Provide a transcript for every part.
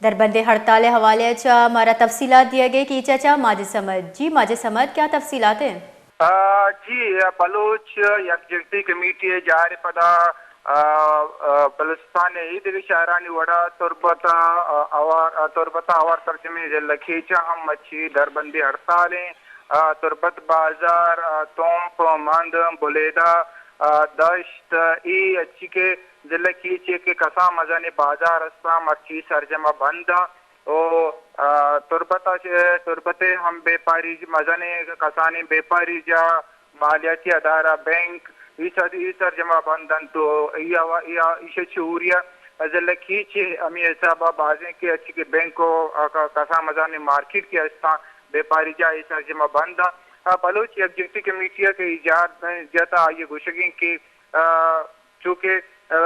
دربندیں ہڑتال ءِ حوالے ءَ چہ مارا تفصیلات دیگ ءَ کیچ ءَ چہ ماجد صمد۔ جی ماجد صمد، کیا تفصیلات ایں؟ آ، جی، بلوچ یکجہتی کمیٹی ءِ جار ءِ پدا، آ، آ، بلوچستان ءِ اے دگہ شہرانی وڑا تربت ءَ، آ، آوار، آ، تربت ءَ آوار سرجمیں ضلع کیچ ءَ ہم مرچی دربندی ہڑتال ایں۔ آ، تربت بازار، آ، تمپ، مند، بلیدہ، آ، دشت، اے ہرچی کہ ضلع کیچ ءِ کہ کسان مزنیں بازار استاں، مرچی سرجم ءَ بند اَں۔ او، آ، تربت ءَ چہ، تربت ءِ ہم بیپاری، مزنیں کسانیں بیپاری جاہ، مالیاتی ادارہ، بینک، اے سر، اے سرجم ءَ بند اَنت۔ تو اے ہوا، اے، ایش ءَ چہ اوری ءَ ضلع کیچ ءِ ہمے حساب ءَ بازیں کہ ہرچی کہ بینک ءُ، آ، ک-، کسان مزنیں مارکیٹ کہ استاں، بیپاری جاہ اے سرجم ءَ بند اَں۔ آ، بلوچ یکجہتی کمیٹی ءَ کہ اے جار جت ءَ آئی ءِ گوشگ ایں کہ، آ، چونکہ، آ،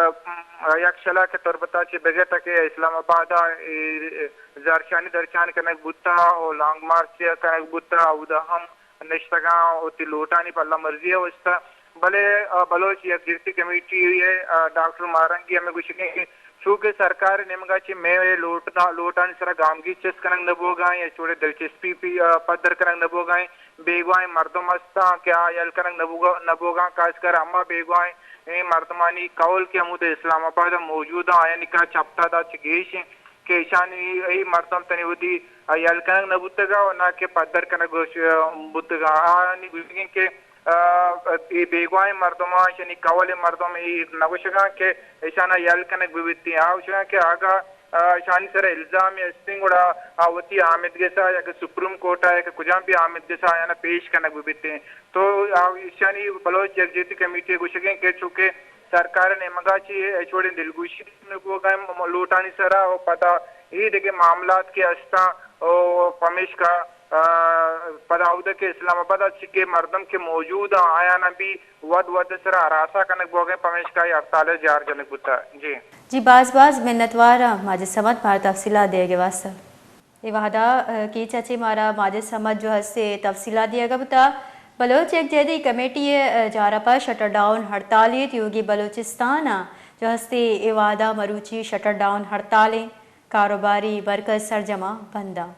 یکشلا کہ تربت ءَ چہ بگر تک اسلام آباد ءَ اے زہرشانی درشان کنگ بوتہ ءُ لانگ مارچ کنگ بوتہ، اودا ہم نشتگ اَں وتی لوٹانی پلہ مرزی ءِ واستہ۔ بلے، آ، بلوچ یکجہتی کمیٹی ءِ، آ، ڈاکٹر ماہ رنگی ہمے گوشگ ایں کہ چونکہ سرکار ءِ نیمگ ءَ چہ مئے لوٹ، لوٹانی سرا گامگیج چست کنگ نہ بوگ ءَ ایں یا چوڑے دلچسپی پی-، آ، پدر کنگ نہ بوگ ءَ ایں، بیگواہیں مردم ہستاں کہ آ یل کنگ نہ بوگ، نہ بوگ ءَ اَں، خاص کر ہما بیگواہیں مردمانی کول کہ ہمود اسلام آباد ءَ موجود اَں، آیانی کہ چپتاد ءَ چہ گیش ایں کہ ایشانی، اے مردم تنی وتی یل کنگ نہ بوتگ ءَ ءُ نہ کہ پدر کنگ گوش-، بوتگ ءَ۔ آیانی گوشگ ایں کہ، آ، اے بیگواہیں مردماں، ایشانی کول ءِ مردم اے نہ گوشگ ءَ اَں کہ ایشاں یل کنگ بہ بیت ایں۔ آ گوشگ ءَ اَں کہ اگاں، آ، ایشانی سر ءَ الزامے است ایں گڑا آ وتی آمیدگس ءَ یا کہ سپریم کورٹ ءَ یا کہ کجام بھی آمیدگس ءَ آیاں پیش کنگ بہ بیت ایں۔ تو آ ایشانی بلوچ یکجہتی کمیٹی ءِ گوشگ ایں کہ چونکہ سرکار ءِ نیمگ ءَ چہ ہچ وڑیں دلگوشی نہ بوگ ءَ ایں لوٹانی سرا ءُ پدا اے دگہ معاملات کہ استاں ءُ پمیشکا، آ، پدا اودا کہ اسلام آباد ءَ چہ کہ مردم کہ موجود اَں آیاں بھی وھد وھد ءِ سرا ہراساں کنگ بوگ ءَ ایں، پمیشکا اے ہڑتال ءِ جار جنگ بوتہ۔ جی۔ جی، باز باز منتوار آں ماجد صمد مارا تفصیلات دیگ ءِ واستہ۔ اے وہدا، آ، کیچ ءَ چہ مارا ماجد صمد جو ہستے تفصیلات دیگ ءَ بوتا۔ بلوچ یکجہتی کمیٹی ءِ، آ، جار ءَ پہ شٹر ڈاؤن ہڑتال ایں، تیوگی بلوچستان ءَ جو ہستے اے وہدا مروچی شٹر ڈاؤن ہڑتال ایں، کاروباری مرکز سرجم ءَ بند اَں۔